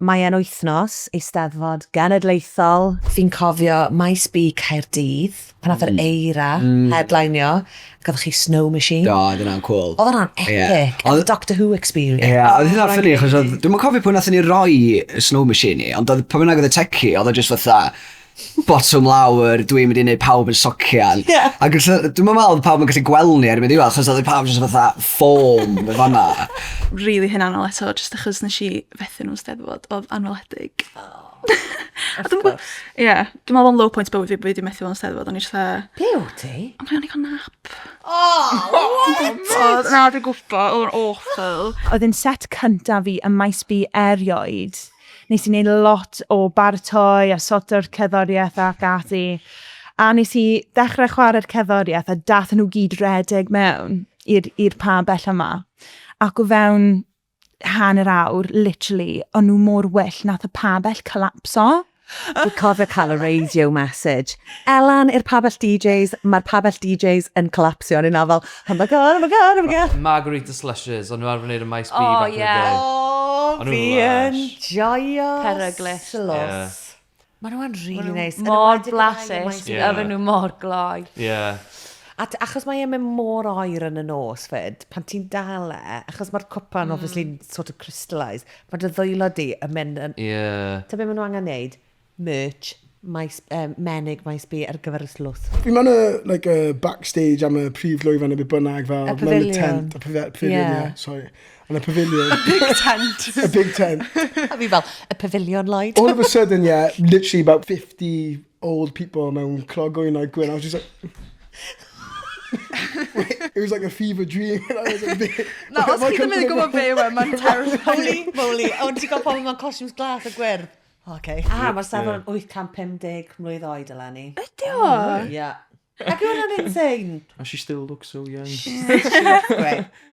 Mae e'n wythnos Eisteddfod Genedlaethol. Fi'n cofio Maes B Caerdydd, pan nath yr eira headlineio, ac oeddech chi Snow Machine. Do, oedd hwnna'n cool. Oedd hwnna'n epic. Oedd- Doctor Who experience. Ie, oedd hynna'n funny, achos oedd, dwi'm yn cofio pwy nathon ni roi y snow machine i, ond oedd pa bynnag oedd y techie, oedd o just fatha, botwm lawr, dwi'n mynd i neud pawb yn socian. Ie. Ac wrth- dwi'm yn meddwl oedd pawb yn gallu gweld ni erbyn diwedd, achos oedd pawb jyst fatha foam yn fanna. Really hunanol eto, jyst achos nes i fethu nhw'n steddfod, oedd anweledig. A dwi'n gwybod, ie, dwi'n meddwl o'n low point bywyd fi, bod fi wedi methu fo'n steddfod, o'n i jyst fatha, Ble o ti? Ond o'n i cael nap. Oh, what? Oedd, na, dwi'n gwybod, oedd o'n awful. Oedd yn set cyntaf fi ym Maes B erioed. Nes i wneud lot o baratoi a sorto'r cerddoriaeth ac ati. A nes i ddechrau chwarae'r cerddoriaeth a dath nhw gyd redeg mewn i'r pabell yma. Ac o fewn hanner awr, literally, o'n nhw mor wyllt, nath y pabell collapso. Dwi'n cofio cael y radio message. "Elan i'r pabell DJs, mae'r pabell DJs yn collapsio." O'n i'n fel, "Oh my God, oh my God, oh my God." Margarita Slushes, o'n nhw arfer wneud y Maes B back in the day. Oh, O'n nhw'n fi yn lush. joio Peryglus. Slws. Maen nhw'n really nice. Yn Mor enwedig y rhai yn blasus, Maes B. oedden nhw mor gloi. A achos mae e'n mynd mor oer yn y nos fyd, pan ti'n dal e, achos mae'r cwpan obviously sort of crystallise, mae dy ddwylo di yn mynd yn. Ta be maen nhw angen neud? Merch, maes, menig Maes B ar gyfer y slws. Fi mewn y, like, y backstage am y prif lwyfan neu beth bynnag fel. Y Mewn y pavilion. tent, y pavilion, yeah, sorry. Yn y pavilion. Big tent. A big tent. A fi fel, y pavilion light. All of a sudden, yeah, literally about 50 old people mewn clogwynau gwyn. I was just like, it was like a fever dream. I was a bit, Na, os chi ddim yn gwybod be yw e, mae'n terrifying. Holy moly. O, ti'n gweld pobl mewn costumes glas a gwyrdd? Okay. Ah, mae'r safon yn 850 mlwydd oed eleni. Ydy o? Yeah. Ac yw hwnna'n insane? And she still looks so young. Great.